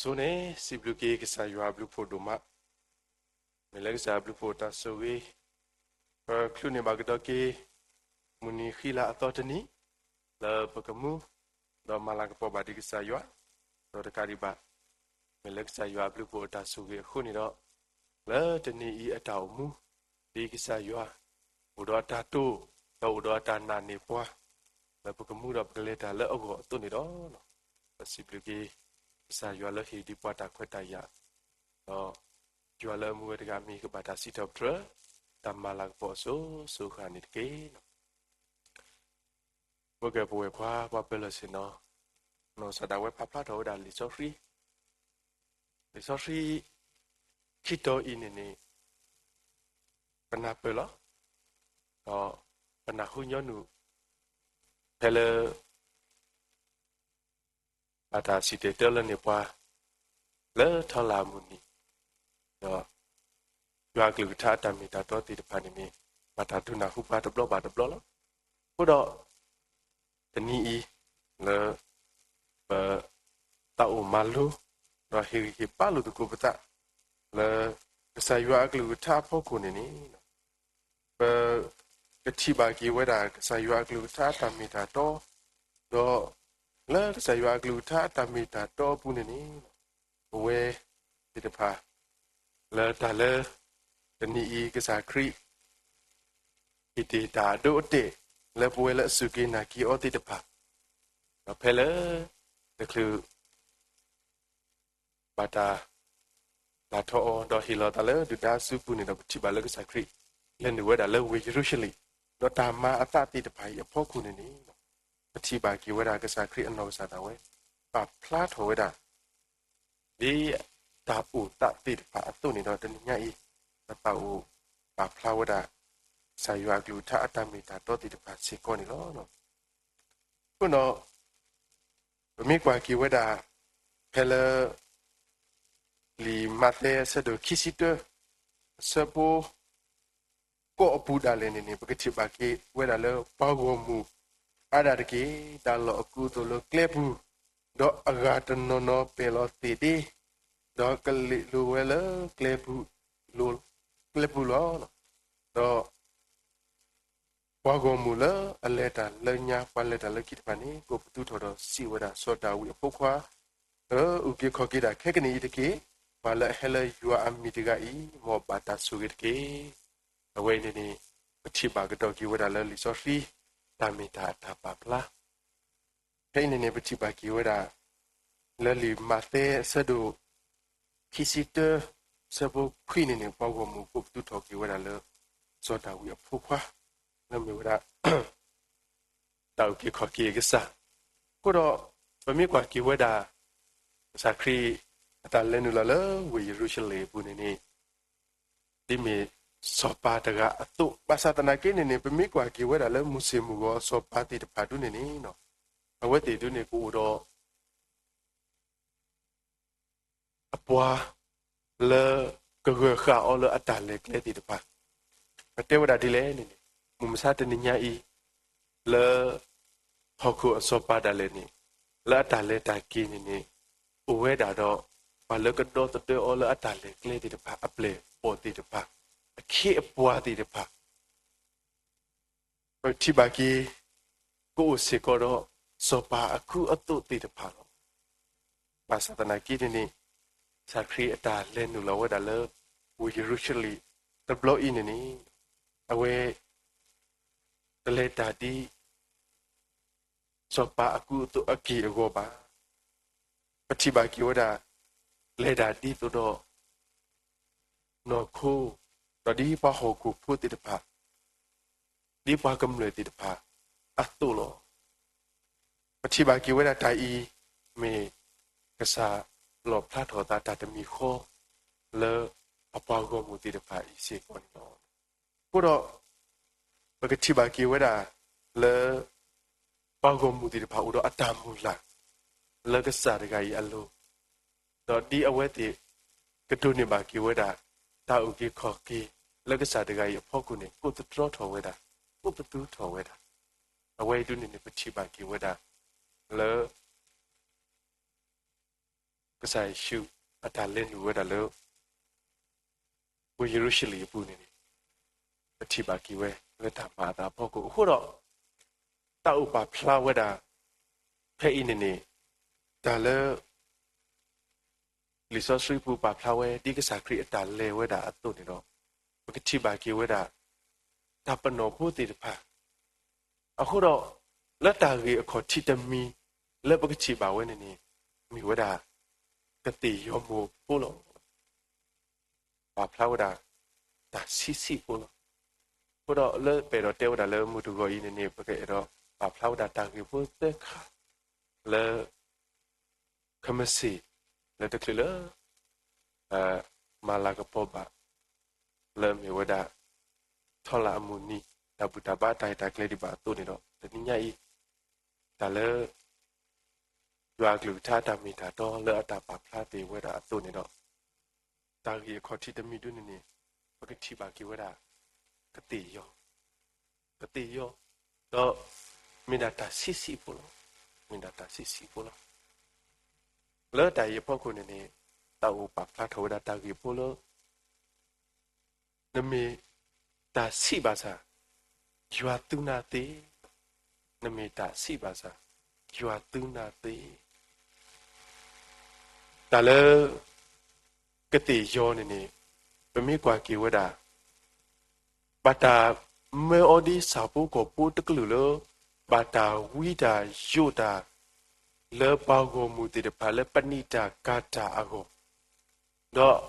အဆိန့ၣ် စံးဘျုးက့ၤကစၢ်ယွၤအဘျုးဖှိၣ်ဒိၣ်မး, မ့ၢ်လၢကစၢ်အဘျုးဖှိၣ်တၢ်ဆိၣ်ဂ့ၤ, ပချုးန့ၢ်ဘၣ်ကဒီးက့ၤ မုၢ်နံၤဃံလၤအသီတနံၤ, လၢပကမူ, ဒီးမၤလၤကပီၤဘၣ်ဒံးကစၢ်ယွၤ, ဒီးတကးဒံးဘၣ်, မ့ၢ်လၢကစၢ်ယွၤအဘျုးဖှိၣ်အတၢ်ဆိၣ်ဂ့ၤအဃိန့ၣ်ဒီး, လၢတနံၤအံၤအတၢ်အိၣ်မူ, ဒ်ကစၢ်ယွၤ, အိၣ်ဒီးအတၢ်တိာ်, ဒီးအိၣ်ဒီးအတၢ်နာ်န့ၢ်ပှၤ, လၢပကမူဒီးပကလဲၤတၢ်လၢအဂီၢ်အသိးန့ၣ်ဒီး, ပစံးဘျုးက့ၤ, ကစၢ်ယွၤလၢဟ့ၣ်ဒံးပှၤတၢ်ခွဲးတၢ်ယာ်, ဒီးယွၤလၢအမူဝဲတဂၤအမံၤကဘၣ်တၢ်စံးထီၣ်ပတြၢၤ, တၢ်မၤလၤကပီၤအစိၤစိၤအဃၣ်န့ၣ်တက့ၢ်. ပကဲပဝဲၢ်ပှၤ ပှၤပၢၤလီၢ်ဆ့ၣ်နီၤ, နီၢ်ကစၢ်ဒၣ်ဝဲပာ်ဖျါထီၣ်ဝဲဒၣ်လံာ်စီဆှံ, လံာ်စီဆှံ, ခံတီၤအံၤန့ၣ်န့ၣ်, ပနၢ်ပၢၢ်လီၤ, ဒီးပနၢ်ဟူညီနုၢ်, ဖဲလၢ ဘၣ်တၢ်စံၣ်တဲၤတဲလီၤန့ၢ်ပှၤ, လၢထီလာ်အမုၢ်နံၤ, ဒီး, ယွၤအကလုၢ်ကထါအတၢ်မ့ၢ်တၢ်တီသ့ၣ်တဖၣ်န့ၣ်န့ၣ်, ဘၣ်တၢ်ဒုးနၢ်ဟူပှၤတဘျီဘၣ်တဘျီလီၤ. အဃိဒီး, တနံၤအံၤ, လၢ, ပ, သးအိၣ်မၤလိ, ဒီးဟ့ၣ်ဂံၢ်ဟ့ၣ်ဘါလိာ်သကိးပသး, လၢ, ကစၢ်ယွၤအကလုၢ်ကထါအဖီခိၣ်န့ၣ်န့ၣ် ပကထံၣ်ဘၣ်က့ၤဝဲဒၣ်ကစၢ်ယွၤအကလုၢ်ကထါအတၢ်မ့ၢ်တၢ်တီ, ဒီးလၢကစၢ်ယွၤအကလုၢ်ကထါအတၢ်မ့ၢ်တၢ်တီအပူၤန့ၣ်န့ၣ်, ပဝဲသ့ၣ်တဖၣ် လၢတၢ်လၢ တနံၤအံၤကစၢ်ခရံာ် ဟ့ၣ်တ့ၢ်တၢ်အဒိအတဲာ် လၢပဝဲလၢအစူၢ်က့ၤနာ်က့ၤအီၤသ့ၣ်တဖၣ်, ဒီးဖဲလၢ တချုး ဘၣ်တၢ် လၢထီၣ်အီၤ ဒီးဟ့ၣ်လီၤသးလၢဒုၣ်ဒါအစုပူၤန့ၣ်ဒီး ပထံၣ်ဘၣ်လၢကစၢ်ခရံာ် လဲၤနုာ်ဝဲဒၣ်လၢဝ့ၢ်ယရူၤၡလ့ၣ်, ဒီးတၢ်မၤအသးသ့ၣ်တဖၣ်အံၤအဖီခိၣ်န့ၣ်န့ၣ်, ပထံၣ်ဘၣ်က့ၤဝဲဒၣ်ကစၢ်ခရံာ်အနီၢ်ကစၢ်ဒၣ်ဝဲ ပာ်ဖျါထီၣ်ဝဲဒၣ် ဒ်တၢ်အိၣ်သးသ့ၣ်တဖၣ်အသိးန့ၣ်ဒီး တနံၤညါအံၤ ပသးအိၣ်ပာ်ဖျါဝဲဒၣ် ကစၢ်ယွၤအကလုၢ်ကထါအတၢ်မ့ၢ်တၢ်တီသ့ၣ်တဖၣ်စ့ၢ်ကီးန့ၣ်လီၤ. အဃိဒီး ပမ့ၢ်ကွၢ်က့ၤဝဲဒၣ် ဖဲလၢ လံာ်မးသဲအဆၢဒိၣ်ခံဆံတၢ အဆၢဖိ ကိးအပူၤဒၣ်လဲာ်န့ၣ်န့ၣ် ပကထံၣ်ဘၣ်က့ၤဝဲဒၣ်လၢပှၤဂီၢ်မုၢ်အါဒၣ်တက့ၢ်, တၢ်လီၢ်အကူအသိးလၢကျဲပူၤ, ဒီးအဂၤတနီၤနီၤပဲာ်လီၤသ့ၣ်ဒ့, ဒီးကလံးလိၤဝဲလၢ ကျဲပူၤလီၤ. ဒီး ပှၤဂီၢ်မုၢ်လၢအလဲၤတၢ်လၢညါ ပှၤလဲၤတၢ်လၢခံတဖၣ်န့ၣ် ကိးပသူထီၣ်ဒီးစံးဝဲဒၣ် စီၤဒၤဝံးအဖိခွါ, အုၣ်က့ၤခီၣ်က့ၤတၢ်ခဲကနံၣ်အံၤတက့ၢ်. ပှၤလၢအဟဲလၢယွၤအမံၤတဂၤအံၤ မ်အဘၣ်တၢ်ဆိၣ်ဂ့ၤတက့ၢ်. အဝဲအံၤန့ၣ်န့ၣ် ပထံၣ်ဘၣ်ကဒီးက့ၤဝဲဒၣ်လၢလံာ်စီဆှံ တၢ်မ့ၢ်တၢ်အတၢ်ပာ်ဖျါ ဖဲအံၤန့ၣ်န့ၣ် ပထံၣ်ဘၣ်က့ၤဝဲဒၣ် လၢလံာ်မးသဲအဆၢဒိၣ် ခံဆံတၢ အဆၢဖိခွံန့ၣ်န့ၣ် ပှၤဂီၢ်မုၢ်ကိးပသူထီၣ်က့ၤဝဲဒၣ်လၢ စီၤဒၤဝံးအဖိခွါ လၢမ့ၢ်ဝဲဒၣ် တၢ်အုၣ်က့ၤခီၣ်က့ၤအကစၢ်. အဃိဒီး ပမ့ၢ်ကွၢ်က့ၤဝဲဒၣ် ကစၢ်ခရံာ် အတၢ်လဲၤနုာ်လီၤလၢဝ့ၢ်ယရူၤၡလ့ၣ်အပူၤန့ၣ်န့ၣ် ဒ်မ့ၢ်စီၤပၤတဂၤအသိး ဘၣ်ဆၣ်သနာ်က့န့ၣ်န့ၣ် ပမ့ၢ်ကွၢ်က့ၤဝဲဒၣ်လၢမုၢ်ဆ့ၣ်မုၢ်ဂီၤစီၤပၤသ့ၣ်တဖၣ်ဒ်န့ၣ်န့ၣ် အဝဲသ့ၣ်ဒ်န့ၣ်ကအိၣ်ဒီး အပှၤ လၢ ကဂၢၢ်ဃာ်အီၤလၢအတၢ်လဲၤကျဲသ့ၣ်တဖၣ် ပတဲဝဲဒၣ်ဒ်လဲၣ်န့ၣ်န့ၣ် မုၢ်မဆါတနံၤညါအံၤ လၢ ဟီၣ်ခိၣ်အစီၤပၤဒၣ်လဲာ်န့ၣ် လၢအတၢ်လဲၤတၢ်က့ၤန့ၣ်န့ၣ် အိၣ်ဝဲဒၣ်ဒီး ပှၤလၢကဒီသဒၢအီၤလၢအတၢ်လဲၤကျဲသ့ၣ်တဖၣ် အပျဲၢ်အဘီၣ်သ့ၣ်တဖၣ် အခ့အပှၤသ့ၣ်တဖၣ် ပထံၣ်ဘၣ်က့ၤ ကအိၣ်စ့ၢ်ကီးဒီး စီၤပၤအကူအသိးသ့ၣ်တဖၣ်လီၤ. ဘၣ်ဆၣ်သနာ်က့န့ၣ်န့ၣ် ကစၢ်ခရံာ်အတၢ်လဲၤနုာ်လီၤဝဲဒၣ်လၢ ဝ့ၢ်ယရူၤၡလ့ၣ်တဘျီအံၤန့ၣ်န့ၣ် အဝဲ တလဲၤတၢ်ဒ် စီၤပၤအကူအသိးအက့ၢ်အဂီၤဘၣ်. ပထံၣ်ဘၣ်က့ၤဝဲဒၣ် လဲၤတၢ်ဒ်သိးဒီး နီၢ်ခိ ဒီးဒ်ပှၤဟီၣ်ခိၣ်ဖိသ့ၣ်တဖၣ် ဒ်ပှၤကမျၢၢ်သ့ၣ်တဖၣ်အသိးလီၤ. ပထံၣ်ဘၣ်က့ၤဝဲဒၣ်တၢ်အံၤ မ့ၢ်ကစၢ်လီၣ်ဖျါထီၣ်အသးတၢ်တမံၤဃီ လၢအပှၤဂီၢ်မုၢ်သ့ၣ်တဖၣ်အံၤစ့ၢ်ကီးန့ၣ်လီၤ. အဃိဒီး ပကထံၣ်ဘၣ်က့ၤဝဲဒၣ်လၢ ပှၤဂီၢ်မုၢ်သ့ၣ်တဖၣ်အိၣ်ဒီးအတၢ်မုၢ်လၢ် လၢကစၢ်တဂၤအံၤအလိၤ, ဒီးဒ်အဝဲသ့ၣ် ကဒိးန့ၢ်ဘၣ်က့ၤဝဲဒၣ် တၢ်အုၣ်က့ၤခီၣ်က့ၤ လၢကစၢ်တဂၤအံၤအဖီခိၣ်န့ၣ် ကိးသတြီထီၣ်ဝဲဒၣ်, ကိးပသူထီၣ်ဝဲဒၣ်. အဝဲအံၤဒ်န့ၣ်န့ၣ် ပထံၣ်ဘၣ်က့ၤဝဲဒၣ် လၢ ကစၢ်ယ့ၣ်ၡူးအတၢ်လဲၤနုာ်ဝဲဒၣ်လၢ ပယရူၤၡလ့ၣ်အပူၤန့ၣ်န့ၣ် ပထံၣ်ဘၣ်က့ၤဝဲလၢတၢ်မၤအသးအဖီခိၣ်အဃိဒီး တၢ်အိၣ်ပာ်ဖျါဝဲဒၣ် ဖဲအံၤန့ၣ်န့ၣ် တၢ်လၢ လံာ်စီဆှံပူၤပာ်ဖျါဝဲ ဒ်ကစၢ်ခရံာ်အတၢ်လဲၤဝဲဒၣ်အသိးန့ၣ်ဒီး ပကထံၣ်ဘၣ်က့ၤဝဲဒၣ် တၢ်ပနီၣ်ဖိသ့ၣ်တဖၣ် အဃိဒီး လၢတၢ်ဂ့ၢ်အခီၣ်ထံးတမံၤ လၢပကထံၣ်ဘၣ်ဝဲန့ၣ်န့ၣ် မ့ၢ်ဝဲဒၣ် ကသ့ၣ်ယီၤမိၢ်ဖိလီၤ. ပာ်ဖျါဝဲဒၣ် တၢ်ဆံးဆံးဖိလီၤ. အဃိဒီးလၢပအဲၣ်ဒိးတဲဝဲဒၣ်လၢမုၢ်တဂီၤအံၤန့ၣ်န့ၣ် ပကအဲၣ်ဒိးပာ်ဖျါဝဲဒၣ်တၢ်ဂ့ၢ်ဖိသၢခါ လၢ ခမ့ၢ်စ့ၢ် လၢတချုးလၢ မၤလၤကပီၤဘၣ် လၢအမ့ၢ်ဝဲဒၣ် ထီလၢအမုၢ်နံၤ တၢ်ဘူၣ်တၢ်ဘါတၢ်ဟ့ၣ်တၢ်ကျဲၤဒံးဘၣ်အသိးန့ၣ်ဒီး တနံၤညါအံၤ တၢ်လၢ ယွၤအကလုၢ်ကထါတၢ်မ့ၢ်တၢ်တီလၢအတၢ်ပာ်ဖျါတ့ၢ်ဝဲဒၣ်အသိးန့ၣ်ဒီး တၢ်ဂ့ၢ်အခီၣ်ထံးတမံၤဒ်န့ၣ်န့ၣ် ပကထံၣ်ဘၣ်က့ၤဝဲဒၣ် ကသ့ၣ်ယီၤ ကသ့ၣ်ယီၤ ဒီး မ့ၢ်ဒၣ်တၢ်ဆံးဆံးဖိလီၤ. မ့ၢ်ဒၣ်တၢ်ဆံးဆံးဖိလီၤ. လၢတၢ်အံၤအဖီခိၣ်န့ၣ်န့ၣ် တၢ်အိၣ်ပာ်ဖျါထီၣ်ဝဲဒၣ်တၢ်ဂ့ၢ်ဖိလၢ နမ့ၢ်တၢ်ဆံးဘၣ်ဆၣ် ယွၤသုနၤသ့, နမ့ၢ်တၢ်ဆံးဘၣ်ဆၣ် ယွၤသုနၤသ့. တၢ်လၢ ကသ့ၣ်ယီၤန့ၣ်န့ၣ် ပမ့ၢ်ကွၢ်က့ၤဝဲဒၣ် ဘၣ်တၢ်မၢအီၤဒ်ဆၣ်ဖိကီၢ်ဖိတကလုာ်လၢ ဘၣ်တၢ်ဝံတၢ်ယိးတၢ် လၢပှၤဂီၢ်မုၢ်သ့ၣ်တဖၣ်လၢပနံၣ်တၢ်ကၤတၢ်အဂီၢ် ဒီး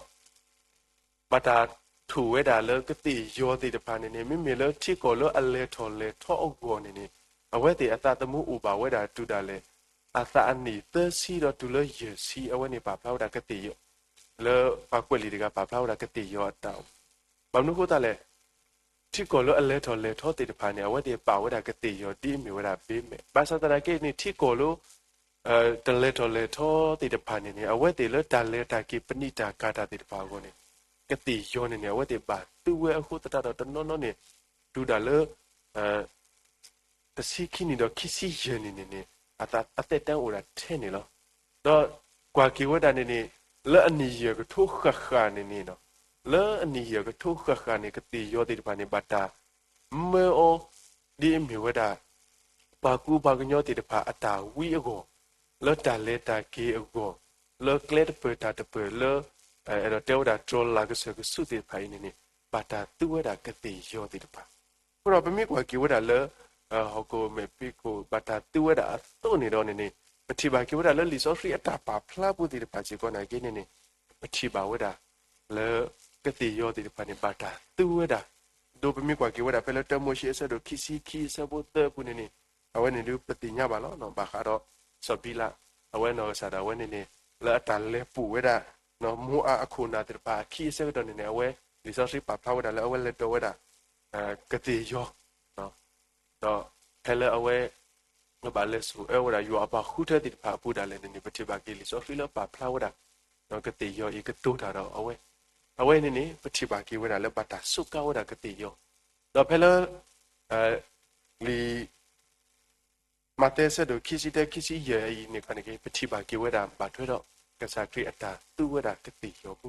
ဘၣ်တၢ်ထိၣ်ဝဲဒၣ်လၢကသ့ၣ်ယီၤသ့ၣ်တဖၣ်န့ၣ်န့ၣ် မ့မ့ၢ်လၢထံကီၢ်လၢအလဲၤထီၣ်လဲၤထီအဂီၢ်န့ၣ်န့ၣ် အဝဲသ့ၣ်အသးသမူအိၣ်ဘၣ်ဝဲဒၣ်တုၤဒၣ်လဲာ် အသးအနံၣ်သၢဆံဒီးတုၤလၢယဲၢ်ဆံ အဝဲန့ၣ်ပာ်ဖျါဝဲဒၣ်ကသ့ၣ်ယီၤ လၢပှၤကွဲးလံာ်တဂၤပာ်ဖျါဝဲဒၣ်ကသ့ၣ်ယီၤအတၢ်အိၣ် ဘၣ်မနုၤအဃိသတးလဲၣ် ထံကီၢ်လၢအလဲၤထီၣ်လဲၤထီသ့ၣ်တဖၣ်န့ၣ် အဝဲသ့ၣ်ပာ်ဝဲဒၣ်ကသ့ၣ်ယီၤဒ်အမ့ၢ်ဝဲဒၣ်ဘ့မဲာ် ဘၣ်ဆၣ်သနာ်က့န့ၣ် ထံကီၢ်လၢ တလဲၤထီၣ်လဲၤထီသ့ၣ်တဖၣ်န့ၣ်န့ၣ် အဝဲသ့ၣ်လၢတၢ်လဲၤတၢ်က့ၤပနံၣ်တၢ်ကၤတၢ်သ့ၣ်တဖၣ်အဂီၢ်န့ၣ် ကသ့ၣ်ယီၤန့ၣ်န့ၣ် အဝဲသ့ၣ်ဘၣ်သူဝဲအဃိသတးဒီးတနီၤနီၤန့ၣ် တုၤဒၣ်လၢ တဆံခံနံၣ်ဒီးခံဆံယဲၢ်နံၣ်န့ၣ်န့ၣ် အသ အသက်တမ်းအိၣ်ဒၣ်ထဲန့ၣ်လီၤ. ဒီးကွၢ်က့ၤဝဲဒၣ်န့ၣ်န့ၣ် လၢအနံၣ်ယဲၢ်ကထိဃၣ်ဃၣ်န့ၣ်န့ၣ် လၢအနံၣ်ယဲၢ်ကထိဃၣ်ဃၣ်န့ၣ် ကသ့ၣ်ယီၤသ့ၣ်တဖၣ်န့ၣ် ဘၣ်တၢ်မၢအီၤ ဒ်အမ့ၢ်ဝဲဒၣ် ပှၤကူပှၤကညီသ့ၣ်တဖၣ်အတၢ်ဝံအဂီၢ်, လၢတၢ်လဲၤတၢ်က့ၤအဂီၢ်, လၢကျဲတပၢၢ်တၢ်တပၢၢ်လၢ အဲၣ်ဒိးတဲဝဲဒၣ်တြီၤလၤကစၢၢ်ကဆူးသ့ၣ်တဖၣ်အံၤန့ၣ်န့ၣ် ဘၣ်တၢ်သူဝဲဒၣ်ကသ့ၣ်ယီၤသ့ၣ်တဖၣ်. အဃိဒီးပမ့ၢ်ကွၢ်က့ၤဝဲဒၣ်လၢ ဟီၣ်ခိၣ်မဲာ်ဖံးခိၣ် ဘၣ်တၢ်သူဝဲဒၣ်အသိးန့ၣ်ဒီးန့ၣ်န့ၣ် ပထံၣ်ဘၣ်က့ၤဝဲဒၣ်လၢလံာ်စီဆှံအတၢ်ပာ်ဖျါပူၤသ့ၣ်တဖၣ်စ့ၢ်ကီးနာ်က့န့ၣ်န့ၣ် ပထံၣ်ဘၣ်ဝဲဒၣ် လၢ ကသ့ၣ်ယီၤသ့ၣ်တဖၣ်န့ၣ် ဘၣ်တၢ်သူဝဲဒၣ် ဒီးပမ့ၢ်ကွၢ်က့ၤဝဲဒၣ်ဖဲလၢတၢမိၤၡ့အဆၢဒိၣ်ခံဆံခံအဆၢဖိသၢအပူၤန့ၣ်န့ၣ် အဝဲန့ၣ်ဒုးပသ့ၣ်ညါဘၣ်လီၤ. ဘၣ်ဃးဒီး စီၤဘံလး အဝဲနီၢ်ကစၢ်ဒၣ်ဝဲန့ၣ်န့ၣ် လၢအတၢ်လဲၤပိာ်ဝဲဒၣ် မိအးအခိၣ်နၢ်သ့ၣ်တဖၣ်အခံအဆၢကတီၢ်န့ၣ်န့ၣ် အဝဲ လံာ်စီဆှံပာ်ဖျါဝဲဒၣ်လၢအဝဲလဲၤဒိးဝဲဒၣ် ကသ့ၣ်ယီၤ ဒီးဖဲလၢအဝဲ ဘၣ်လဲၤစိာ်အၢဝဲဒၣ်ယွၤအပှၤဃုထၢသ့ၣ်တဖၣ်အပူၤဒၣ်လဲာ်န့ၣ်န့ၣ် ပထံၣ်ဘၣ်က့ၤလံာ်စီဆှံလၢပာ်ဖျါဝဲဒၣ် ကသ့ၣ်ယီၤအံၤကတိၤတၢ်ဒီးအဝဲ အဝဲန့ၣ်န့ၣ် ပထံၣ်ဘၣ်က့ၤဝဲဒၣ်လၢဘၣ်တၢ်စူးကါဝဲဒၣ်ကသ့ၣ်ယီၤ ဒီးဖဲလၢ လံာ် မးသဲအဆၢဒိၣ်ခံဆံတၢ ခံဆံယဲၢ်အံၤန့ၣ်ခီန့ၣ် ပထံၣ်ဘၣ်က့ၤဝဲဒၣ်ဘၣ်ထွဲဒီး ကစၢ်ခရံာ်အတၢ်သူဝဲဒၣ်ကသ့ၣ်ယီၤဖိ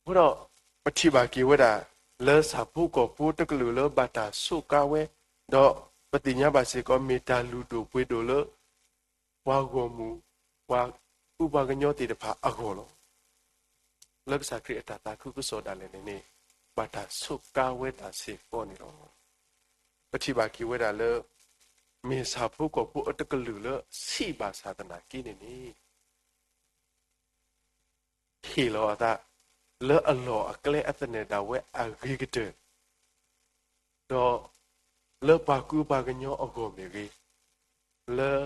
အဃိဒီး ပထံၣ်ဘၣ်က့ၤဝဲဒၣ် လၢဆၣ်ဖိကီၢ်ဖိတကလုာ်လၢဘၣ်တၢ်စူးကါဝဲ ဒီးပသ့ၣ်ညါဘၣ်စ့ၢ်ကီး မ့ၢ်တၢ်လုၢ်ဒိၣ်ပှ့ၤဒိၣ်လၢ ပှၤဂီၢ်မုၢ် ပှၤကူပှၤကညီသ့ၣ်တဖၣ်အဂီၢ်လီၤ. လၢကစၢ်ခရံာ်အတၢ်သးခုကစီၣ်ဒၣ်လဲာ်န့ၣ်န့ၣ် ဘၣ်တၢ်စူးကါဝဲဒၣ်စ့ၢ်ကီးန့ၣ်လီၤ. ပထံၣ်ဘၣ်က့ၤဝဲဒၣ်လၢ မ့ၢ်ဆၣ်ဖိကီၢ်ဖိအတကလုာ်လၢဆံးဘၣ်ဆၣ်သနာ်က့န့ၣ်န့ၣ် ဟ့ၣ်လီၤအသး လၢအလီၢ်အကျဲအသနၢၣ်ဒၣ်ဝဲအဂ့ၤကတၢၢ် ဒီး လၢပှၤကူပှၤကညီအဂီၢ်မ့ၢ်ဂ့ၤ, လၢ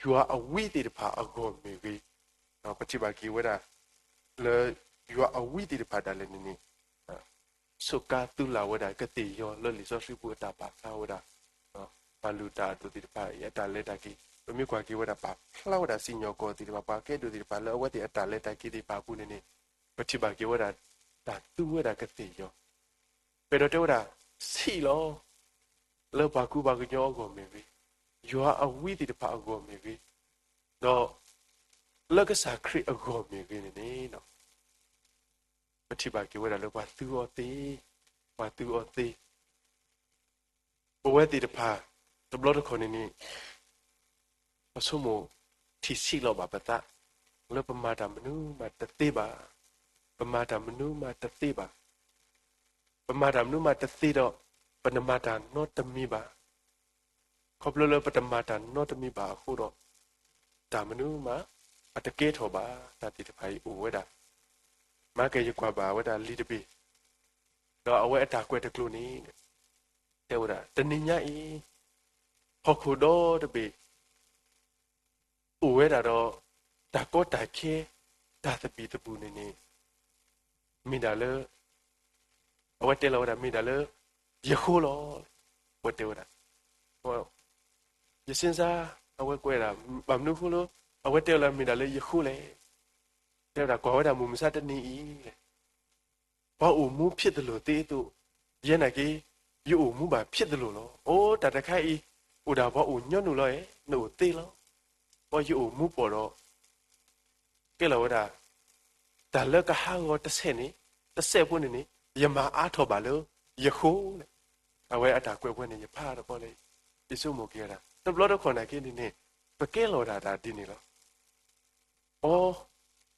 ယွၤအဝံသ့ၣ်တဖၣ်အဂီၢ်မ့ၢ်ဂ့ၤ, ပထံၣ်ဘၣ်က့ၤဝဲဒၣ် လၢယွၤအဝံသ့ၣ်တဖၣ်ဒၣ်လဲာ်န့ၣ်န့ၣ် စူးကါသုလၢ်ဝဲဒၣ်ကသ့ၣ်ယီၤလၢလံာ်စီဆှံပူၤအတၢ်ပာ်ဖျါဝဲဒၣ် တၢ်လုၢ်တၢ်အဒိၣ်သ့ၣ်တဖၣ်အံၤ အတၢ်လဲၤတၢ်က့ၤ ပမ့ၢ်ကွၢ်က့ၤဝဲဒၣ်ပာ်ဖျါဝဲဒၣ်စံၣ်ညီၣ်ကွီၢ်သ့ၣ်တဖၣ် ပှၤကဲဒိၣ်သ့ၣ်တဖၣ်လၢအဝဲသ့ၣ်အတၢ်လဲၤတၢ်က့ၤသ့ၣ်တဖၣ်အပူၤန့ၣ်န့ၣ် ပထံၣ်ဘၣ်က့ၤဝဲဒၣ် တၢ်သူဝဲဒၣ်ကသ့ၣ်ယီၤ ပအဲၣ်ဒိးတဲဝဲဒၣ် ဆံးလီၤ လၢပှၤကူပှၤကညီအဂီၢ်မ့ၢ်ဂ့ၤ, ယွၤအဝံသ့ၣ်တဖၣ်အဂီၢ်မ့ၢ်ဂ့ၤ, ဒီးလၢကစၢ်ခရံာ်အဂီၢ်မ့ၢ်ဂ့ၤန့ၣ်န့ၣ် ပထံၣ်ဘၣ်က့ၤဝဲဒၣ်လၢပှၤသူအီၤသ့, ပှၤသူအီၤသ့. ပဝဲသ့ၣ်တဖၣ် တဘျီတခီၣ်န့ၣ်န့ၣ် ပဆိကမိၣ်ထံၣ်ဆံးလီၤဘၣ်ပသး လၢပမၤတၢ်မနုၤမးတသ့ဘၣ်, ပမၤတၢ်မနုၤမးတသ့ဘၣ်, ပမၤတၢ်မနုၤမးတသ့ဒီး ပတမၤတၢ်နီတမံၤဘၣ်. ခီဖျိလၢပတမၤတၢ်နီတမံၤဘၣ်အဃိဒီး တၢ်မနုၤမး အတကဲထီၣ်ဘၣ်. တၢ်သ့ၣ်တဖၣ်အံၤအိၣ်ဝဲဒၣ်. မၤက့ၤယကွၢ်ဘၣ်ဝဲဒၣ်လံာ်တဘ့ၣ်, ဒီးအဝဲအတၢ်ကွဲးတကျိၤန့ၣ် တဲဝဲဒၣ် တနံၤညါအံၤ ဟီၣ်ခိၣ်ဒီတဘ့ၣ် အိၣ်ဝဲဒၣ်ဒီး တၢ်ကီတၢ်ခဲ တၢ်သဘံၣ်သဘုၣ်န့ၣ်န့ၣ် မ့ၢ်ဒၣ်လၢ အဝဲတဲလီၤဝဲဒၣ် မ့ၢ်ဒၣ်လၢ ယဃိလီၤ. အဝဲတဲဝဲဒၣ် ယစ့စါ အဝဲကွဲးဒၣ် ဘၣ်မနုၤဃိလၢ အဝဲတဲလီၤမ့ၢ်ဒၣ်လၢယဃိလဲၣ်. တဲဝဲဒၣ် ကွၢ်ဝဲဒၣ်မုၢ်မဆါတနံၤအံၤ ပှၤအိၣ်မူဖြစ်သလိုသ့အသိး ယဲနာ်က့ ယအိၣ်မူဘၣ်ဖြစ်သလိုလီၤ. အိၣ်တၢ်တခါအံၤ အိၣ်ဒၣ်ပှၤအိၣ်ညီနုၢ်လီၤဧါ, နအိၣ်သ့လီၤ. ပှၤယအိၣ်မူပိာ်ဒီး ကဲလီၤဝဲဒၣ် တၢ်လၢကဟးဂီၤတစဲးန့ၣ် တစဲးဖိန့ၣ်န့ၣ် ယမၤအါထီၣ်ဘၣ်လၢယဃိလဲၣ်. အဝဲအတၢ်ကွဲးဝဲန့ၣ် ယဖးတပီၢ်လၢ ယဆိကမိၣ်က့ၤဝဲဒၣ် တဘျီတခီၣ်နာ်က့န့ၣ်န့ၣ် ပကဲလီၤဒၣ်တၢ်ဒ်န့ၣ်လီၤ. အိ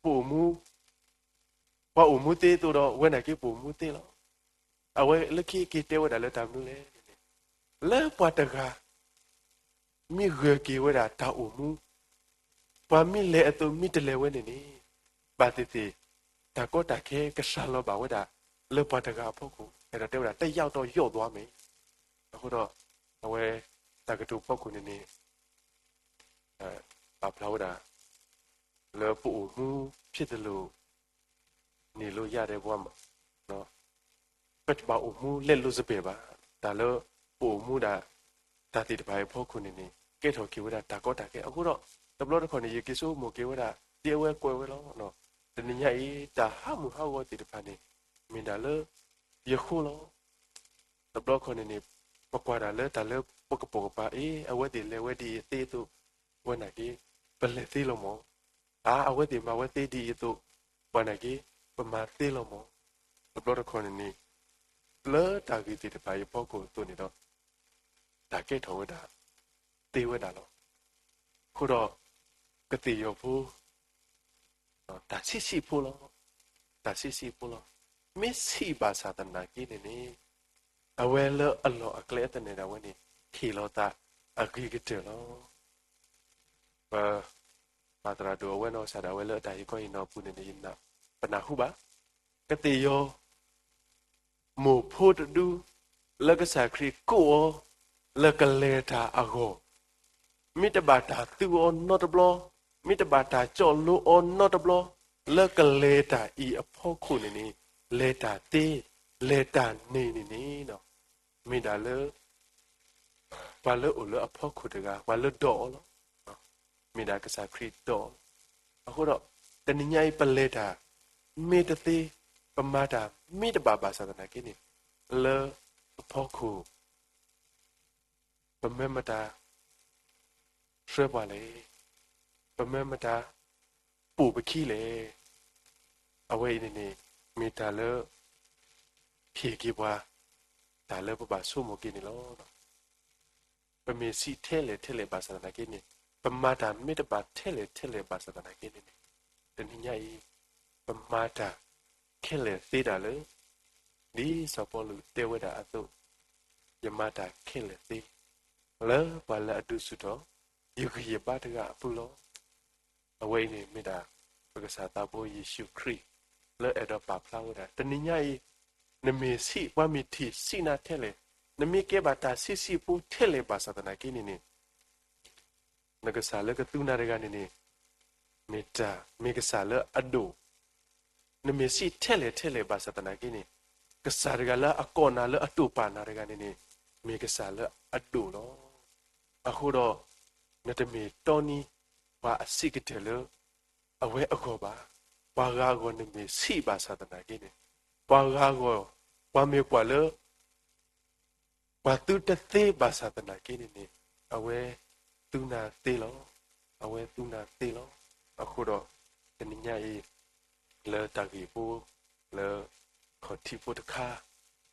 ပအိၣ်မူ ပှၤအိၣ်မူသ့အသိးဒီး ဝဲနာ်က့ပအိၣ်မူသ့လီၤ. အဝဲလၢခံက့ၤတဲဝဲဒၣ်လၢတၢ်မနုၤလဲၣ်န့ၣ် လၢပှၤတဂၤ မ့ၢ်ဂၢၢ်က့ၤဝဲဒၣ်တၢ်အိၣ်မူ ပှၤမ့ၢ်လဲၤအသိးမ့ၢ်တလဲၤဝဲန့ၣ်န့ၣ် ဘၣ်သ့ၣ်သ့ၣ် တၢ်ကီတၢ်ခဲကစှၤလီၤဘၣ်ဝဲဒၣ် လၢပှၤတဂၤအဖီခိၣ် အဲၣ်ဒိးတဲဝဲဒၣ် တယောက်တော့ ယုတ်သွားမယ်. အဃိဒီး အဝဲ တၢ်ကတိၤဖီခိၣ်န့ၣ်န့ၣ် ပာ်ဖျါဝဲဒၣ် လၢပအိၣ်မူဖြစ်သလို နေလို့ရတယ်ဘၣ်မး ပတဘၣ်အိၣ်မူလဲလိာ်စဘဲဘၣ်. တၢ်လၢပအိၣ်မူဒၣ် တၢ်သ့ၣ်တဖၣ်အံၤအဖီခိၣ်န့ၣ်န့ၣ် ကဲထီၣ်က့ၤဝဲဒၣ်တၢ်ကီတၢ်ခဲ. အဃိဒီး တဘျီတခီၣ်န့ၣ် ယက့ၤဆိကမိၣ်က့ၤဝဲဒၣ် ဒ်အဝဲကွဲးဝဲလီၤ. တနံၤညါအံၤ တၢ်ဟးမုၢ်ဟးဂီၤသ့ၣ်တဖၣ်န့ၣ် မ့ၢ်ဒၣ်လၢ ယဃိလီၤ. တဘျီခီန့ၣ်န့ၣ် ပကွၢ်ဒၣ်လၢတၢ်လၢပကပိာ်ကပၤ အ့ အဝဲသ့ၣ်လဲၤဝဲဒ်အံၤသ့အသိး ဝဲနာ်က့ ပလဲၤသ့လီၤမး. အါ အဝဲသ့ၣ်မၤဝဲသ့ဒ်အံၤအသိး ပှၤနာ်က့ ပမၤသ့လီၤမး. တဘျီတခီန့ၣ်န့ၣ် လၢတၢ်ဂ့ၢ်သ့ၣ်တဖၣ်အံၤအဖီခိၣ်အသိးန့ၣ်ဒီး တၢ်ကဲထီၣ်ဝဲဒၣ် သ့ဝဲဒၣ်လီၤ. အဃိဒီး ကသ့ၣ်ယီၤဖိ တၢ်ဆံးဆံးဖိလီၤ. တၢ်ဆံးဆံးဖိလီၤ. မ့ၢ်ဆံးဘၣ်ဆၣ်သနာ်က့န့ၣ်န့ၣ် အဝဲလၢအလီၢ်အကျဲအသနၢၣ်ဒၣ်ဝဲန့ၣ် ဟ့ၣ်လီၤသးအဂ့ၤကတၢၢ်လီၤ. ပ ပၢ်သရၣ်ဒိၣ်အဝဲနီၢ်ကစၢ်ဒၣ်ဝဲလၢအတၢ်ဟ့ၣ်ခီဟ့ၣ်နီၤအပူၤန့ၣ်န့ၣ် ပနၢ်ဟူဘၣ် ကသ့ၣ်ယီၤ မိၢ်ဖိတဒု လၢကစၢ်ခရံာ်ကိးအီၤ လၢကလဲၤတၢ်အဂီၢ်, မ့ၢ်တဘၣ်တၢ်သူအီၤနီတဘျီ, မ့ၢ်တဘၣ်တၢ်ကၠီၣ်လိအီၤနီတဘျီ, လၢကလဲၤတၢ်အံၤအဖီခိၣ်န့ၣ်န့ၣ် လဲၤတၢ်သ့, လဲၤတၢ်န့ၢ်န့ၣ်န့ၣ် မ့ၢ်ဒၣ်လၢ ပှၤလၢအိၣ်လၢအဖီခိၣ်တဂၤ ပှၤလၢဒီးအီၤလီၤ. မ့ၢ်ဒၣ်ကစၢ်ခရံာ်ဒီးအီၤလီၤ. အဃိဒီး တနံၤညါအံၤ ပလဲၤတၢ် မ့ၢ်တသ့, ပမၤတၢ် မ့ၢ်တဘၣ်ဘၣ်ဆၣ်သနာ်က့န့ၣ် လၢအဖီခိၣ် ပမၢမတၤ ဆှၢပှၤလဲၣ်, ပမၢမတၤ ပိာ်ပခံလဲၣ်. အဝဲအံၤန့ၣ်န့ၣ် မ့ၢ်တၢ်လၢ ဟ့ၣ်က့ၤပှၤ တၢ်လၢပဘၣ်ဆိကမိၣ်က့ၤန့ၣ်လီၤ. ပမ့ၢ်ဆံးထဲလဲၣ်ထဲလဲၣ်ဘၣ်ဆၣ်သနာ်က့န့ၣ်, ပမၤတၢ်မ့ၢ်တဘၣ်ထဲလဲၣ်ထဲလဲၣ်ဘၣ်ဆၣ်သနာ်က့န့ၣ်န့ၣ်, တနံၤညါအံၤ ပမၤတၢ်ခဲလၢာ်သ့ဒၣ်လၢ ဒ်စီၤပီလူးတဲဝဲဒၣ်အသိး, ယမၤတၢ်ခဲလၢာ်သ့ လၢပှၤလၢအဒုးဆူၣ်ထီၣ် ယဂံၢ်ယဘါတဂၤအပူၤလီၤ. အဝဲအံၤန့ၣ်မ့ၢ်ဒၣ် ပကစၢ်သးဘိယ့ၣ်ၡူးခရံာ် လၢအဲၣ်ဒိးပာ်ဖျါဝဲဒၣ် တနံၤညါအံၤ နမ့ၢ်ဆံး ပှၤမ့ၢ်ထံၣ်ဆံးနၤထဲလဲၣ်, နမ့ၢ်ကဲဘၣ်တၢ်ဆံးဆံးဖိထဲလဲၣ်ဘၣ်ဆၣ်သနာ်က့န့ၣ်န့ၣ် နကစၢ်လၢကသူနၤတဂၤန့ၣ်န့ၣ် မ့ၢ်တၢ် မ့ၢ်ကစၢ်လၢအဒိၣ်, နမ့ၢ်ဆံးထဲလဲၣ်ထဲလဲၣ်ဘၣ်ဆၣ်သနာ်က့န့ၣ် ကစၢ်တဂၤလၢအကိးနၤလၢအတိာ်ပာ်နၤတဂၤန့ၣ်န့ၣ် မ့ၢ်ကစၢ်လၢအဒိၣ်လီၤ. အဃိဒီး နတမ့ၢ်တီနံၤ ပှၤအဆံးကတၢၢ်လၢ အဝဲအဂီၢ်ဘၣ်. ပှၤဂၤအဂီၢ်နမ့ၢ်ဆံးဘၣ်ဆၣ်သနာ်က့န့ၣ်, ပှၤဂၤအဂီၢ် ပှၤမ့ၢ်ကွၢ်လၢ ပှၤသုတသ့ဘၣ်ဆၣ်သနာ်က့န့ၣ်န့ၣ် အဝဲသုနၤသ့လီၤ. အဝဲသူနၤသ့လီၤ. အဃိဒီး တနံၤညါအံၤ လၢတၢ်ဂ့ၢ်ဖိ လၢ ခီၣ်ထံးဖိတခါ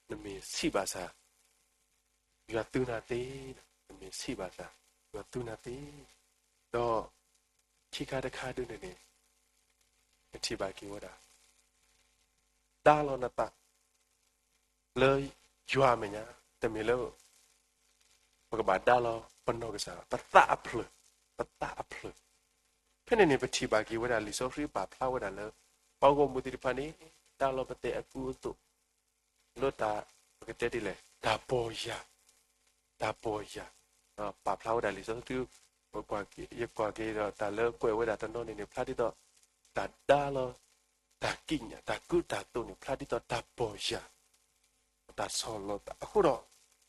နမ့ၢ်ဆံးဘၣ်ဆၣ် ယွၤသူနၤသ့, နမ့ၢ်ဆံးဘၣ်ဆၣ် ယွၤသူနၤသ့, ဒီး ခံခါတခါဒုန့ၣ်န့ၣ် နထံၣ်ဘၣ်က့ၤဝဲဒၣ် ဒါလီၤနသး လၢယွၤအမဲာ်ညါ, တမ့ၢ်လၢ ပကဘၣ်ဒါလီၤပနီၢ်ကစၢ်, ပသးအဖျၢၣ်, ပသးအဖျၢၣ်. ဖဲန့ၣ်န့ၣ် ပထံၣ်ဘၣ်က့ၤဝဲဒၣ်လံာ်စီဆှံပာ်ဖျါဝဲဒၣ်လၢ ပှၤဂီၢ်မုၢ်သ့ၣ်တဖၣ်န့ၣ် ဒါလီၤပသးအကူအသိး လၢတၢ် ပကတဲဒ်လဲၣ် တၢ်ပီၢ်ယၢ်, တၢ်ပီၢ်ယၢ်, ပာ်ဖျါဝဲဒၣ်လံာ်စီဆှံ, ယကွၢ်က့ၤဒီးတၢ်လၢကွဲးဝဲဒၣ်တနီၤန့ၣ်န့ၣ် ဖျါဒ်သိး တၢ်ဒါလီၤ, တၢ်ကံးညာ်, တၢ်ကူတၢ်သိးန့ၣ် ဖျါဒ်သိးတၢ်ပီၢ်ယၢ်, တၢ်ဆီၣ်လီၤသး. အဃိဒီး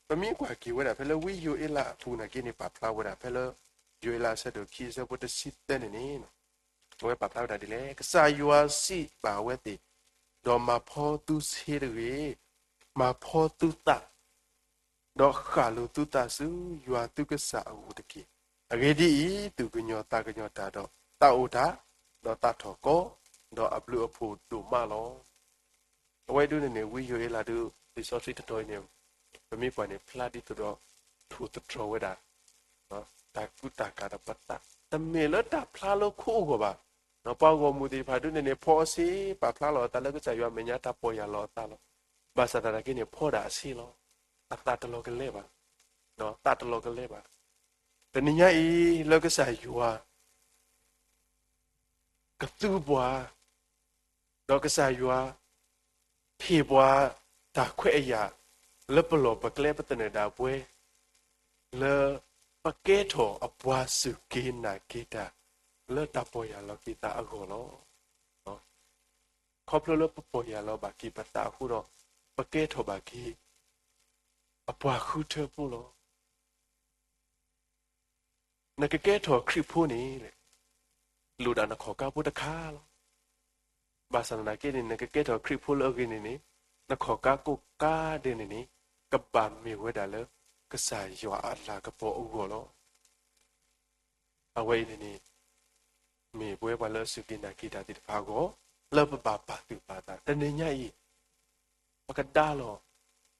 ပမ့ၢ်ကွၢ်က့ၤဝဲဒၣ်ဖဲလၢဝံယိၤအ့လးအပူၤနာ်က့န့ၣ် ပာ်ဖျါဝဲဒၣ်ဖဲလၢ ယိၤအ့လးအဆၢဒိၣ်ခံအဆၢဖိတဆံသၢန့ၣ်န့ၣ် အဝဲပာ်ဖျါဝဲဒၣ်ဒ်လဲၣ်, ကစၢ်ယွၤစံးဘၣ်အဝဲသ့ၣ်, ဒီးမၤဖီသုဆ့တဂ့ၤ, မၤဖီသုသး, ဒီးဃၣ်လိၤသုသးဆူယွၤသုကစၢ်အအိၣ်တက့ၢ်. အဂ့ၢ်ဒ်အံၤ, သူၣ်ကညီၤသးကညီၤတၢ်ဒီးသးအိၣ်တၢ်, ဒီးသးထီၣ်ကီ, ဒီးအဘျုးအဖှိၣ်ဒိၣ်မးလီၤ. အဝဲဒၣ်န့ၣ်န့ၣ် ဝံယိၤအ့လးဒၣ် လံာ်စီဆှံတတီၤအံၤန့ၣ် ပမ့ၢ်ကွၢ်န့ၣ် ဖျါဒ်သိးဒီး ထိၣ်သတြီၤဝဲဒၣ် တၢ်ကူတၢ်ကၤဒီးပသး, တမ့ၢ်လၢတၢ်ဖျါလၢခိအဂီၢ်ဘၣ်. ပှၤဂီၢ်မုၢ်သ့ၣ်တဖၣ်ဒၣ်န့ၣ်န့ၣ် ဖီအီၤဆ့ ပာ်ဖျါလီၤအသးလၢကစၢ်ယွၤအမဲာ်ညါ တၢ်ပီၢ်ယၢ်လီၤအသးလီၤ. ဘၣ်ဆၣ်သနာ်က့န့ၣ် ဖီဒၣ်အဆ့လီၤ. အသးတလီၤကလဲဘၣ်, သးတလီၤကလဲဘၣ်. တနံၤညါအံၤ လၢကစၢ်ယွၤ ကသူပှၤ, ဒီးကစၢ်ယွၤ ဟ့ၣ်ပှၤတၢ်ခွဲးအယာ် လၢပလီၢ်ပကျဲပသနၢၣ်ဒၣ်ပှဲၤ လၢပကဲထီၣ်အပှၤစူၢ်က့ၤနာ်က့ၤတၢ် လၢတၢ်ပီၢ်ယၢ်လီၤက့ၤသးအဂီၢ်လီၤ. ခီဖျိလၢပပီၢ်ယၢ်လီၤဘၣ်က့ၤပသးအဃိဒီး ပကဲထီၣ်ဘၣ်က့ၤ အပှၤဃုထၢဖိလီၤ. နကကဲထီၣ်ခရံာ်ဖိန့ၣ် လိၣ်ဒၣ်နခီၣ်ကါဖိတခါလီၤ. ဘၣ်ဆၣ်သနာ်က့န့ၣ် နကကဲထီၣ်ခရံာ်ဖိလၢအဂ့ၤန့ၣ်န့ၣ် နခီၣ်ကါကိးကါဒဲးန့ၣ်န့ၣ် ကဘၣ်မ့ၢ်ဝဲဒၣ်လၢ ကစၢ်ယွၤအလၤကပီၤအဂီၢ်လီၤ. အဝဲအံၤန့ၣ်န့ၣ် မ့ၢ်ပဝဲပှၤလၢအစူၢ်က့ၤနာ်က့ၤတၢ်သ့ၣ်တဖၣ်အဂီၢ် လၢပဘၣ်ပာ်သူၣ်ပာ်သး တနံၤညါအံၤ ပကဒါလီၤ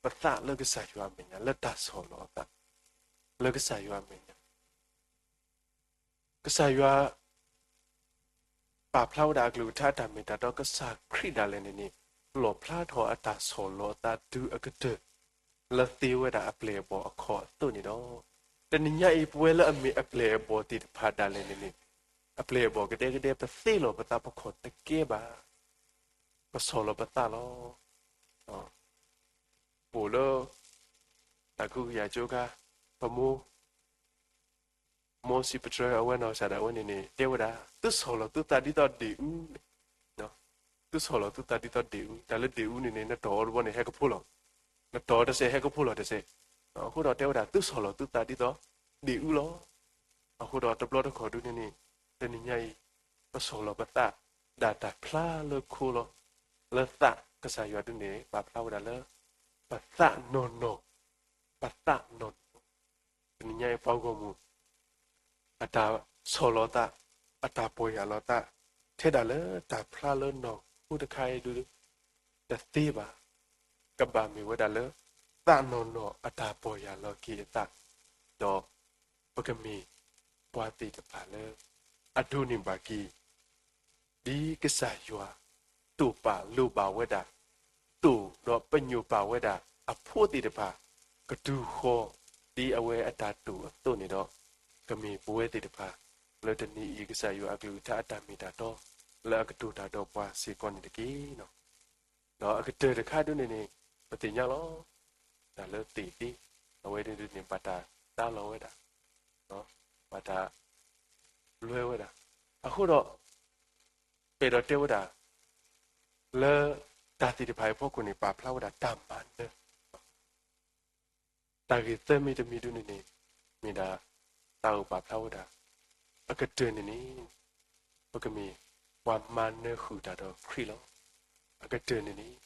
ပသးလၢကစၢ်ယွၤအမဲာ်ညါ လၢတၢ်ဆီၣ်လီၤအသး လၢကစၢ်ယွၤအမဲာ်ညါ ကစၢ်ယွၤ ပာ်ဖျါဝဲဒၣ်အကလုၢ်ကထါအတၢ်မ့ၢ်တၢ်တီ ကစၢ်ခရံာ်ဒၣ်လဲာ်န့ၣ်န့ၣ် လီၣ်ဖျါထီၣ်အတၢ်ဆီၣ်လီၤအသးတုၤအကတၢၢ် လၢသ့ဝဲဒၣ်အပျဲၢ်အဘီၣ်အခီၣ်အသိးန့ၣ်ဒီး တနံၤညါအံၤ ပဝဲလၢအမ့ၢ်အပျဲၢ်အဘီၣ်သ့ၣ်တဖၣ်ဒၣ်လဲာ်န့ၣ်န့ၣ် အပျဲၢ်အဘီၣ်ကဒဲကဒဲ ပသ့လီၤပသးပခီၣ်တကဲဘၣ် ပဆီၣ်လီၤပသးလီၤ. အိၣ်လၢ တၢ်ကဟုကယာ်ကၠိခါ ပမိၢ် မိၢ်စံးပတြၢၤအဝဲနီၢ်ကစၢ်ဒၣ်ဝဲန့ၣ်န့ၣ် တဲဝဲဒၣ် သုဆီၣ်လီၤသုသးဒ်သိးဒ့ၣ်အူ, သုဆီၣ်လီၤသုသးဒ်သိးဒ့ၣ်အူ, တၢ်လၢဒ့ၣ်အူန့ၣ်န့ၣ် နတီၢ်အီၤတဘျီန့ၣ် ဟဲကဖိလီၤ, နတီၢ်တစဲးဟဲကဖိလီၤတစဲး, အဃိဒီးတဲဝဲဒၣ် သုဆီၣ်လီၤသုသးဒ်သိးဒ့ၣ်အူလီၤ. အဃိဒီးတဘျီတခီၣ်ဒုန့ၣ်န့ၣ် တနံၤညါအံၤ ပဆီၣ်လီၤပသး ဒၣ်တၢ်ဖျါလၢခိလီၤ. လၢသးကစၢ်ယွၤဒုန့ၣ် ပာ်ဖျါဝဲဒၣ်လၢ ပသးနီၢ်နီၢ်, ပသးနီၢ်နီၢ်, တနံၤညါအံၤပှၤဂီၢ်မုၢ် အတၢ်ဆီၣ်လီၤသး, အတၢ်ပီၢ်ယၢ်လီၤသး, ထဲဒၣ်လၢတၢ်ဖျါလၢနီၢ်ခိတခါအံၤဒု တသ့ဘၣ်. ကဘၣ်မ့ၢ်ဝဲဒၣ်လၢ သးနီၢ်နီၢ်အတၢ်ပီၢ်ယၢ်လီၤက့ၤအသး, ဒီး ပကမ့ၢ်ပှၤသ့ၣ်တဖၣ်လၢ အဒိးန့ၢ်ဘၣ်က့ၤ ဒ်ကစၢ်ယွၤ တိာ်ပာ်လိၣ်ဘၣ်ဝဲဒၣ်, တိာ်ဒီးပညိၣ်ပာ်ဝဲဒၣ်အဖိသ့ၣ်တဖၣ် ကတူၢ်ဃီၤ ဒ်အဝဲအတၢ်တိာ်အသိးန့ၣ်ဒီး, ကမ့ၢ်ပဝဲသ့ၣ်တဖၣ် လၢတနံၤအံၤကစၢ်ယွၤအကလုၢ်ကထါအတၢ်မ့ၢ်တၢ်တီ လၢအကတိၤတၢ်ဒီးပှၤစ့ၢ်ကီးန့ၣ်တက့ၢ်. ဒီးအကတၢၢ်တခါဒုန့ၣ်န့ၣ် ပသ့ၣ်ညါလီၤ. တၢ်လၢသ့ၣ်သ့ အဝဲဒၣ်န့ၣ် ဘၣ်တၢ်သါလီၤဝဲဒၣ်, ဘၣ်တၢ်လွဲဝဲဒၣ်. အဃိဒီး ပအဲၣ်ဒိးတဲဝဲဒၣ် လၢတၢ်သ့ၣ်တဖၣ်အံၤအဖီခိၣ်န့ၣ် ပာ်ဖျါဝဲဒၣ်တၢ်မၤနၢၤ တၢ်ဂ့ၢ်သၢမံၤတမံၤဒုန့ၣ်န့ၣ် မ့ၢ်ဒၣ် တၢ်အိၣ်ပာ်ဖျါဝဲဒၣ် အကတၢၢ်န့ၣ်န့ၣ် ပကမ့ၢ်ပှၤမၤနၢၤဃုာ်တၢ်ဒီးခရံာ်လီၤ. အကတၢၢ်န့ၣ်န့ၣ်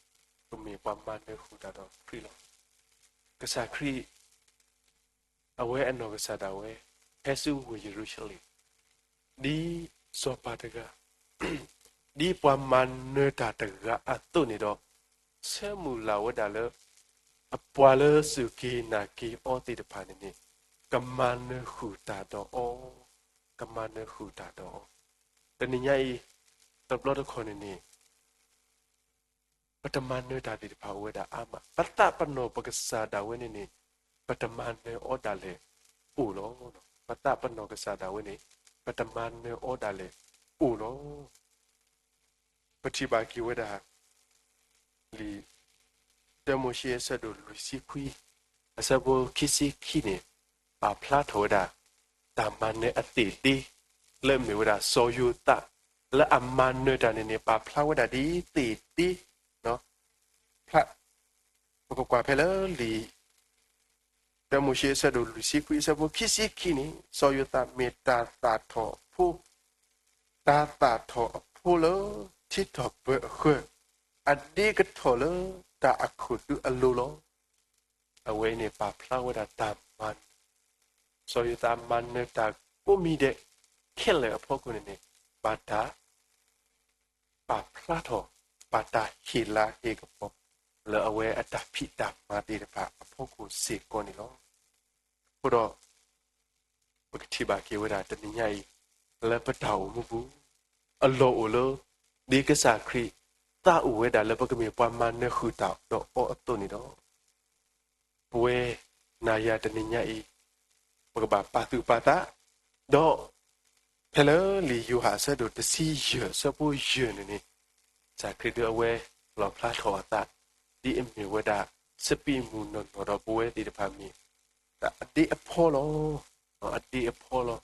ပမ့ၢ်ပှၤမၤနၢၤဃုာ်တၢ်ဒီးခရံာ်လီၤ. ကစၢ်ခရံာ် အဝဲအနီၢ်ကစၢ်ဒၣ်ဝဲ ဟဲဆူဝ့ၢ်ယရူၤၡလ့ၣ်, ဒ်စီၤပၤတဂၤ, ဒ်ပှၤမၤနၢၤတၢ်တဂၤအသိးန့ၣ်ဒီး, ဆၢမုၢ်လၢ်ဝဲဒၣ်လၢ အပှၤလၢစူၢ်က့ၤနာ်က့ၤအီၤသ့ၣ်တဖၣ်န့ၣ်န့ၣ်, ကမၤနၢၤဃုာ်တၢ်ဒီးအီၤ, ကမၤနၢၤဃုာ်တၢ်ဒီးအီၤ. တနံၤညါအံၤ, တဘျီတခီၣ်န့ၣ်န့ၣ် ပတမၤနၢၤတၢ်သ့ၣ်တဖၣ်အိၣ်ဝဲဒၣ်အါမး, ပသးပ့ၤနီၣ်ပကစၢ်ဒၣ်ဝဲန့ၣ်န့ၣ်, ပတမၤနၢၤအီၤဒၣ်လဲာ်အိၣ်လီၤ. ပသးပ့ၤနီၣ်ကစၢ်ဒၣ်ဝဲန့ၣ်, ပတမၤနၢၤအီၤဒၣ်လဲာ်အိၣ်လီၤ. ပထံၣ်ဘၣ်က့ၤဝဲဒၣ် လံာ် တၢမိၤၡ့အဆၢဒိၣ်လွံၢ်ဆံခွံ, အဆၢဖိခံဆံခံန့ၣ်, ပာ်ဖျါထီၣ်ဝဲဒၣ် တၢ်မၤနၢၤအသ့ၣ်ဒ့, လၢအမ့ၢ်ဝဲဒၣ်စီၤယိၤသး, လၢအမၤနၢၤတၢ်န့ၣ်န့ၣ် ပာ်ဖျါဝဲဒၣ်ဒ်သ့ၣ်ဒ့, ဖျါ, ပကကွၢ်ဖဲလၢလံာ် တၢမိၤၡ့အဆၢဒိၣ်လွံၢ်ဆံခွံအဆၢဖိခံဆံခံန့ၣ်, စီၤယိၤသးမ့ၢ်တၢ်သၣ်ထီၣ်အဖိ, တၢ်သၣ်ထီၣ်အဖိလၢထံထီၣ်ပၢၤအဃၢၤ, အဒ့ကထီၣ်လၢတၢ်အခိၣ်ဒုအလိၤလီၤ. အဝဲအံၤန့ၣ် ပာ်ဖျါဝဲဒၣ်တၢ်မၤနၢၤ, စီၤယိၤသးမၤနၢၤတၢ်ကိးမံၤဒဲးခဲလၢာ်အဖီခိၣ်န့ၣ်န့ၣ်, ဘၣ်တၢ် ပာ်ဖျါထီၣ်, ဘၣ်တၢ်ဟ့ၣ်လၤဟ့ၣ်ကပီၤ လၢအဝဲအတၢ်ဖံးတၢ်မၤသ့ၣ်တဖၣ်အဖီခိၣ်စ့ၢ်ကီးန့ၣ်လီၤ. အဃိဒီး ပကထံၣ်ဘၣ်က့ၤဝဲဒၣ်တနံၤညါအံၤ, လၢပတၢ်အိၣ်မူပူၤ, အလီၢ်အိၣ်လၢ ဒ်ကစၢ်ခရံာ်သးအိၣ်ဝဲဒၣ်လၢပကမ့ၢ်ပှၤမၤနၢၤဃုာ်တၢ်ဒီးအီၤအသိးန့ၣ်ဒီး ပဝဲနၤယၤတနံၤညါအံၤ, ပကဘၣ်ပာ်သူၣ်ပာ်သး, ဒီး ဖဲလၢလံာ်ယိၤဟၣ်အဆၢဒိၣ်တဆံယဲၢ်အဆၢဖိယဲၢ်န့ၣ်န့ၣ်, ကစၢ်ခရံာ်ဒုးအဝဲလီၣ်ဖျါထီၣ်အသး, ဒ်အမ့ၢ်ဝဲဒၣ် စပံးမုၢ်နီၢ်နီၢ်ဒီးပဝဲသ့ၣ်တဖၣ်မ့ၢ် အဒ့အဖီလီၤ, အဒ့အဖီလီၤ.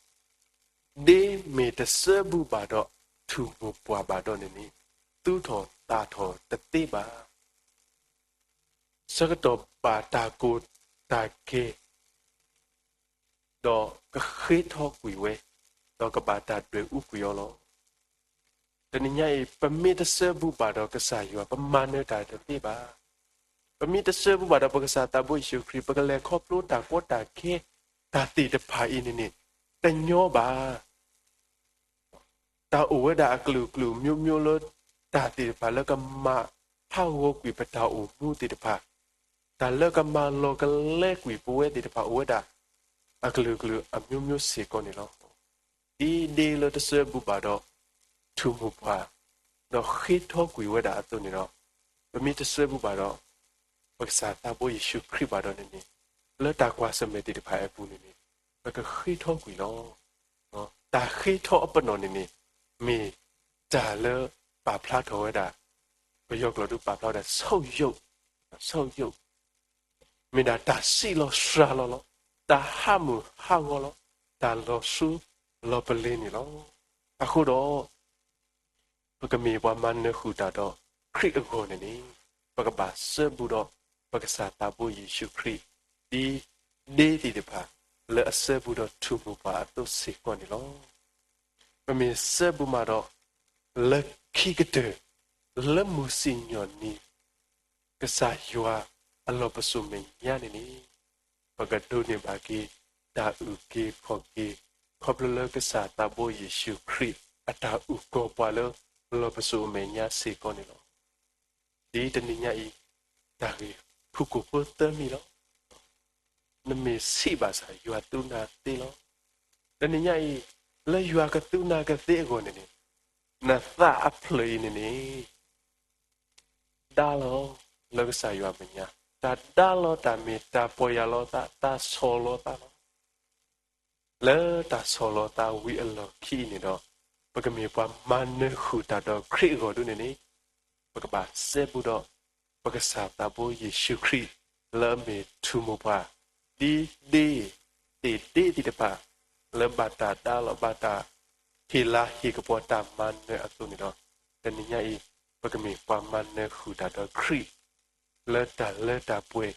ဒ့မ့ၢ်တစၢဘူးဘၣ်ဒီး ထူၣ်မိၢ်ပှၢ်ဘၣ်ဒီးန့ၣ်န့ၣ်, သူၣ်ထီၣ်သၣ်ထီၣ်တသ့ဘၣ်. ဆၢကတီၢ်ဘၣ်တၢ်ကိၢ်တၢ်ဂီၤ, ဒီးကဃ့ထီကွံာ်ဝဲ, ဒီးကဘၣ်တၢ်ဒွဲၣ်အူကွံာ်အီၤလီၤ. တနံၤညါအံၤ ပမ့ၢ်တစၢဘူးဘၣ်ဒီးကစၢ်ယွၤ ပမၤနၢၤတၢ်တသ့ဘၣ်. ပမ့ၢ်တစၢဘူးဘၣ်ဒီးပကစၢ်သးဘိယ့ၣ်ၡူးခရံာ် ပကလဲၤခီဖျိတၢ်ကီတၢ်ခဲ တၢ်သ့ၣ်တဖၣ်အံၤန့ၣ်န့ၣ် တညီဘၣ်. တၢ်အိၣ်ဝဲဒၣ်အကလုာ်ကလုာ် မျိုးမျိုး လၢတၢ်သ့ၣ်တဖၣ်လၢကမၤဟးဂီၤကွံာ်ပတၢ်အိၣ်မူသ့ၣ်တဖၣ်, တၢ်လၢကမၤလီၤကလဲကွံာ်ပဝဲသ့ၣ်တဖၣ်အိၣ်ဝဲဒၣ် အကလုာ်ကလုာ်အမျိုးမျိုးစ့ၢ်ကီးန့ၣ်လီၤ. ဒ်ဒ့လၢတစၢဘူးဘၣ်ဒီး ထူၣ်မိၢ်ပှၢ်, ဒီးဃ့ထီကွံာ်ဝဲဒၣ်အသိးန့ၣ်ဒီး, ပမ့ၢ်တစၢဘူးဘၣ်ဒီး ပကစၢ်သးဘိယ့ၣ်ၡူးခရံာ်ဘၣ်ဒီးန့ၣ်န့ၣ်, လၢတၢ်ကွၢ်ဆၢၣ်မဲာ်သ့ၣ်တဖၣ်အပူၤန့ၣ်န့ၣ် ပကဃ့ထီကွံာ်လီၤ. တၢ်ဃ့ထီအပနီၣ်န့ၣ်န့ၣ် မ့ၢ်တၢ်လၢပာ်ဖျါထီၣ်ဝဲဒၣ်, ပယီၤကျိာ်ဒုးပာ်ဖျါဝဲဒၣ် ဆုတ်ယုတ်, ဆုတ်ယုတ်, မ့ၢ်ဒၣ်တၢ်စံးလီၤစှၤလီၤလီၤ, တၢ်ဟးမုၢ်ဟးဂီၤလီၤ, တၢ်လီၤဆူလီၤပလ့ၤန့ၣ်လီၤ. အဃိဒီး ပကမ့ၢ်ပှၤမၤနၢၤဃုာ်တၢ်ဒီးခရံာ်အဂီၢ်န့ၣ်န့ၣ်, ပကဘၣ်စၢဘူးဒီးပကစၢ်သးဘိယ့ၣ်ၡူးခရံာ်, ဒ်ဒ့သ့ၣ်တဖၣ် လၢအစၢဘူးဒီးထူၣ်မိၢ်ပှၢ်အသိးစ့ၢ်ကီးန့ၣ်လီၤ. ပမ့ၢ်စၢဘူးမးဒီး လၢခံကတၢၢ် လၢမုၢ်စံၣ်ညီၣ်နံၤ ကစၢ်ယွၤအလီၢ်ပစိာ်မဲာ်ညါန့ၣ်န့ၣ်, ပကဒိးန့ၢ်ဘၣ်က့ၤ တၢ်အုၣ်က့ၤခီၣ်က့ၤ, ခီဖျိလၢကစၢ်သးဘိယ့ၣ်ၡူးခရံာ် အတၢ်အုၣ်ကီၤပှၤလၢလီၢ်ပစိာ်အမဲာ်ညါစ့ၢ်ကီးန့ၣ်လီၤ. ဒ်တနံၤညါအံၤ, တၢ်ဂ့ၢ်ဖုၣ်ကိာ်ဖိသၢမံၤလီၤ. နမ့ၢ်ဆံးဘၣ်ဆၣ် ယွၤသူနၤသ့လီၤ. တနံၤညါအံၤ, လၢယွၤကသူနၤကသ့အဂီၢ်န့ၣ်န့ၣ်, နသးအဖျၢၣ်အံၤန့ၣ်န့ၣ် ဒါလီၤလၢကစၢ်ယွၤမဲာ်ညါ, တၢ်ဒါလီၤတၢ်မ့ၢ်တၢ်ပီၢ်ယၢ်လီၤသး, တၢ်ဆီၣ်လီၤသးလီၤ. လၢတၢ်ဆီၣ်လီၤသးဝံၤအလီၢ်ခံအံၤန့ၣ်ဒီး, ပကမ့ၢ်ပှၤမၤနၢၤဃုာ်တၢ်ဒီးခရံာ်အဂီၢ်ဒ်န့ၣ်န့ၣ်, ပကဘၣ်စဲဘူးဒီး ပကစၢ်သးဘိယ့ၣ်ၡူးခရံာ် လၢအမ့ၢ်ထူၣ်မိၢ်ပှၢ်, ဒ်ဒ့သ့ၣ်ဒ့သ့ၣ်တဖၣ် လၢဘၣ်တၢ်ဒါလီၤ ဘၣ်တၢ်ဟ့ၣ်လၤဟ့ၣ်ကပီၤတၢ်မၤနၢၤအသိးန့ၣ်ဒီး, တနံၤညါအံၤ ပကမ့ၢ်ပှၤမၤနၢၤဃုာ်တၢ်ဒီးခရံာ် လၢတၢ်လၢတၢ်ပှဲၤ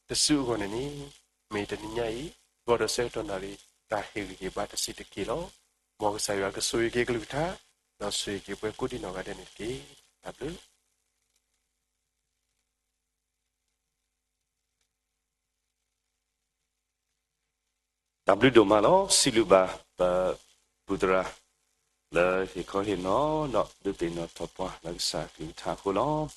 တစုအဂီၢ်န့ၣ်န့ၣ်, မ့ၢ်တနံၤညါအံၤ ဂီၤဒီးဆၢကတီၢ်နၣ်ရံၣ် တၢ်ဟ့ၣ်ဂံၢ်ဟ့ၣ်ဘါတစဲးတက့ၢ်လီၤ. မ်ကစၢ်ယွၤကဆိၣ်ဂ့ၤက့ၤအကလုၢ်ကထါ, ဒီးဆိၣ်ဂ့ၤက့ၤပှၤကိးဒံနီၢ်ဂၤဒဲးန့ၣ်တက့ၢ်. တၢ်ဘျုး တၢ်ဘျုးဒိၣ်မးလီၤ. စံးဘျုးဘၣ် ပ ပူသရၣ် လၢဟ့ၣ်ခီဟ့ၣ်နီၤ ဒီးဒုးသ့ၣ်နီၣ်ထီၣ်ပှၤလၢကစၢ်အကလုၢ်ကထါအဃိလီၤ.